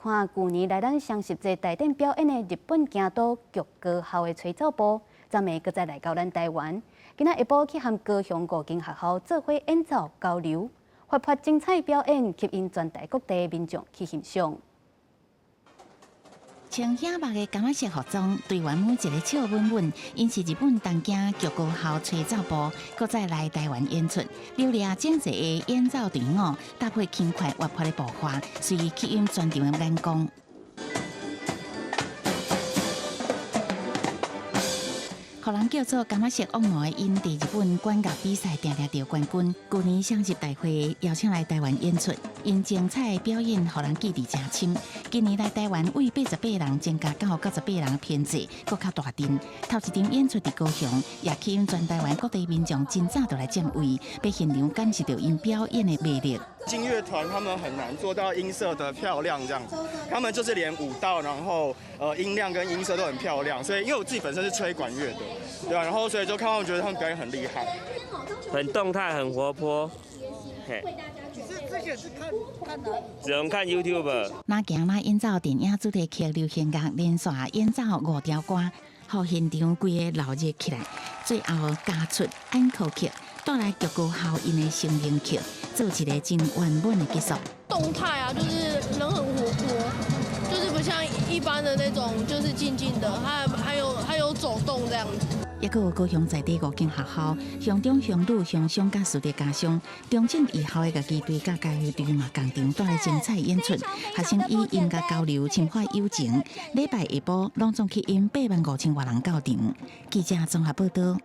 看舊年來咱雙十節台頂表演的日本京都劇高校的吹奏部，昨暝閣再來到咱台灣。今仔下晡去和高雄五間學校做伙演奏交流，活潑精彩表演，吸引全台各地民眾去欣賞。穿顯目的柑仔色服裝，隊員每一个笑穩穩，𪜶是日本東京劇高校吹奏部，閣再來台灣演出，流利整齊的演奏隊伍，搭配輕快活潑的步伐，隨吸引全場的眼光。予人叫做柑仔色惡魔的𪜶，佇日本管樂比賽定定得冠軍。舊年雙十大會邀請來台灣演出，𪜶精彩的表演，予人記佇誠深。今年來台灣為88人增加到98人編制，閣較大陣。頭一場演出佇高雄，也吸引全台灣各地民眾真早就來佔位，欲現場感受著𪜶表演的魅力。軍樂團他們很難做到音色的漂亮，這樣子，他們就是連舞蹈，然後音量跟音色都很漂亮，所以因為我自己本身是吹管樂的，對啊，然後所以就看我覺得他們表演很厲害，很動態，很活潑。嘿，只能看 YouTube。哪行哪演奏電影主題曲、流行樂，連續演奏五條歌，予現場規个鬧熱起來。最後加出安可曲，帶來劇高校𪜶的成名曲，做一个真圓滿的結束。動態啊，就是人很活潑，就是不像一般的那種，就是靜靜的，還有走動這樣子。抑閣有高雄在地五間學校，鄉中鄉女鄉長佮私立家長，中正藝校的樂器隊佮加油隊嘛仝場帶來精彩演出，學生以音樂交流深化友情。禮拜下晡攏總吸引8萬5千外人到場。記者綜合報道。